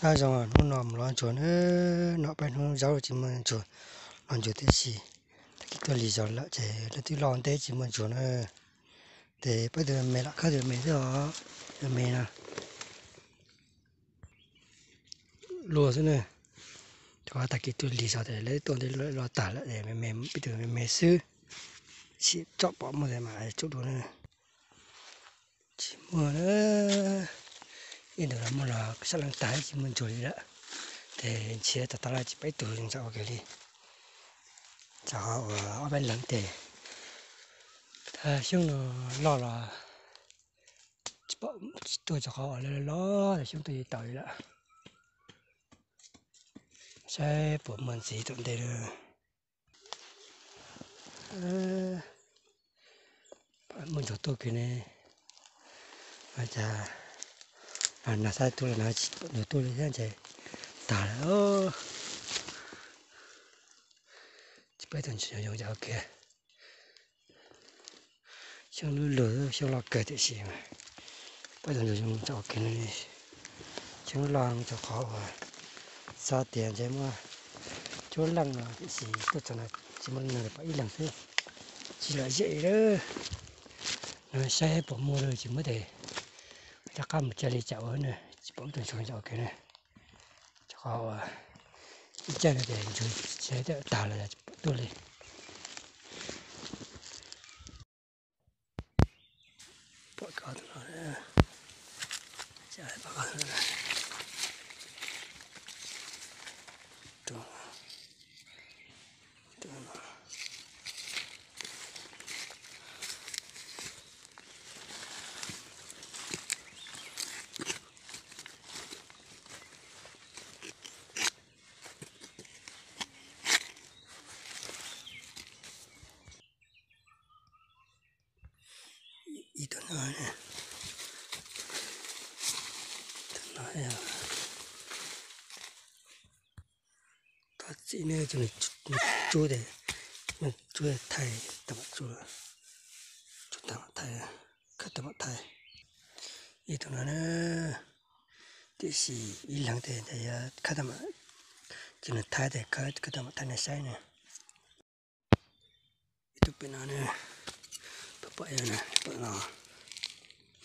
Nyob zoo, hnub no mus lov ntsuag na, no peb hnub zaub tsis muaj ntsuag, lov ntsuag tib si. Tag kis tuaj lig zog lawm ces leej twg loj ntev tsis muaj ntsuag na. Ces peb tus me me lam khawb tus me me xwb os, me me no luag xwb na. Rau qhov tag kis tuaj lig zog ces lawv tuaj ntev loj tag lawm es me me, peb tus me me xwb. Sim tsom pom muaj mas tsuj dua na. Tsis muaj na. Ib ntus no muaj los sab leej tag tsis muaj ntsuag li lawm. Ces ntshe tag tag los tsis peb tus zoo ua ke li. Rau qhov uas ob peb leeg ces tag xyoob no loj los tsis pom, tsis tuaj rau qhov uas loj loj tag xyoob tuaj tsis tau li lawm. Saib puas muaj ntxiv tom ntej lawm. Muaj ntsuag tuaj kiag ne. Cas nag xab tuaj los nag tsis tuaj li thiab ces tag lawm. Tsis peb tus ntsuag zoo ua ke. Xyoob lub lug xyoob loj kawg tiam sis peb tus ntsuag zoo ua ke. Xyoob loj rau qhov uas xav tias ntshe muaj cuab leej no tiam sis tuaj txog no tsis muaj leej twg pom ib leeg xwb. Tsis lom zem lawm. No saib puas muaj lawm tsis muaj tes rov qab mus cia li cas ua na, tsis pom tus ntsuag zoo ua ke na. Rau qhov uas ib caij no ces ntsuag tsis tag lawm tsis pom tuaj li. Pom koj tus no, Ib tug no, tus no, thov txim ne, nws tsub tes, nws tsub thaij tau mam tsub, tsub tau mam thaij, khawb tau mam thaij. Ib tug no na, tiam sis ib leeg tes yog khawb tau mam, ces nws thaij tes khawb tau mam thaij nej saib ne. Ib tug pem no ne, pom pom no,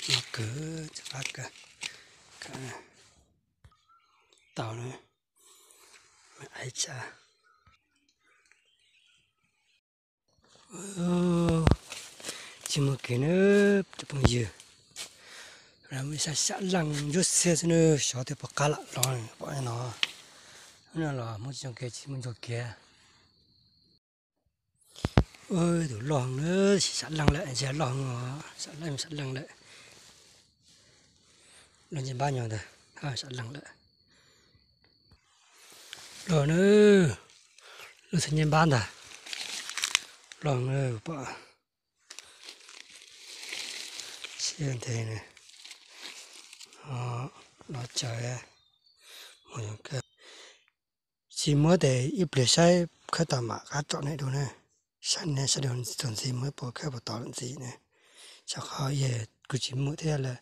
no kawg, tsis qab kawg, tau na, me aiv tshaj. Tsis muaj kev na, cov phooj ywg. Lawv muaj ib sab sam leej ntsuab xiab xwb na, xyov tias puas qab lam los pom no. Hnub no los muaj tsis zoo kev tsis muaj ntsuag kiag. Tus loj heev na, sam leej lawm, ntsia loj heev os, sam leej, sam leej lawm. Loj ncej npab nyob ntag, sam leej lawm. Loj na, loj txog ncej npab ntag. Loj heev na, pom siab ntev na. Los tsaws, tsis muab tes ib pliag saib khawb tau mam qab tsom nej dua na. Saib nej saib dua txog ntxiv muab puas khawb puas tau lawm ntxiv na. Rau qhov yog kuv tsis muaj thiab lawm,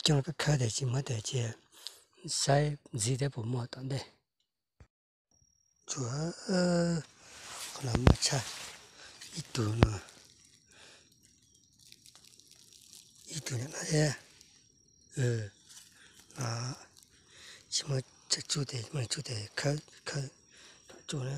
coob leej khawb tes tsis muab tes cia saib ntxiv thiab puas muaj tom ntej. Tsuas qhov no muaj tshaj ib tug no, ib tug no thiab. Tsis muaj tshuaj tes, muaj tshuaj tes khawb, khawb tsuj na.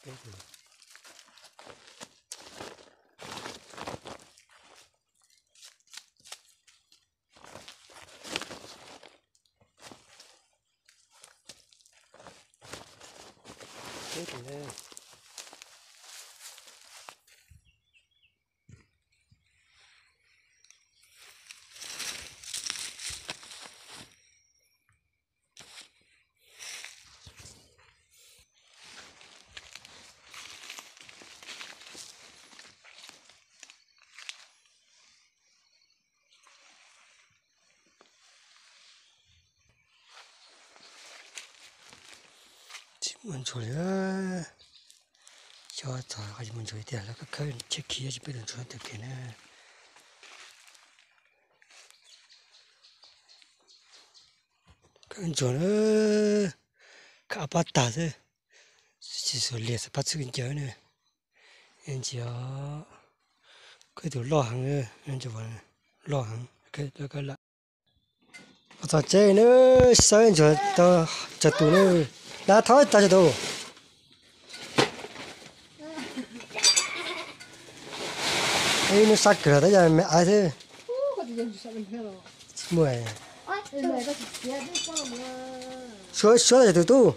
Peb tus. Peb tus. Tsis muaj ntsuag li. Xyov txog qhov tsis muaj ntsuag tiag, lawv khawb khawb tsheb khiv tsis peb tus ntsuag tag kiag na. Khawb ntsuag na, khawb ob pab tag xwb, tsis xuas liag xwb pab txhwb ncaws na. Ntsia, khawb tus loj heev, loj heev, lawv khawb lawm. Txog tsev na, saib ntsuag tau tsawg tus na, lawv thauj tau tsawg tus. Ib hnub sab kawg los tab yog me aiv xwb. Tsis muaj. Suav, suav tau tsawg tus tub?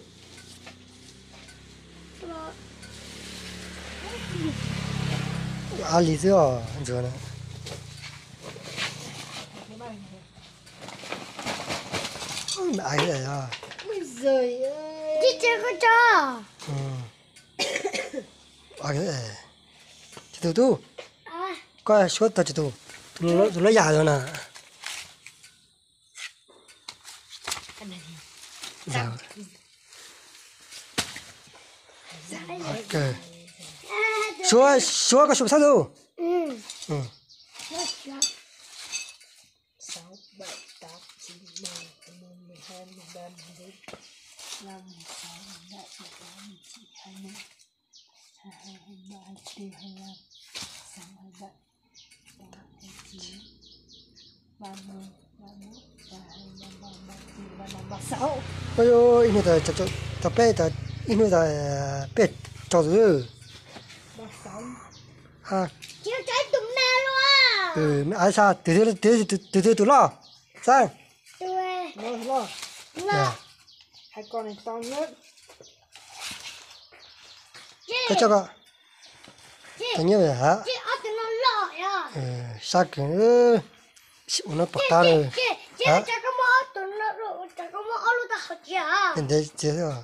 Av li xwb os ntsuag na. Tsawg tus tub? Koj suav tau tsawg tus? Tus loj yam na. Suav, suav koj suav txhab tus. Ib hnub tau peb, ib hnub tau peb rau tus. Me aiv xab, tus twg tus loj? Xab, koj coj koj, tau nyiaj ha. Sab kawg, ua no pom qab lawm. Ntev txiav xwb.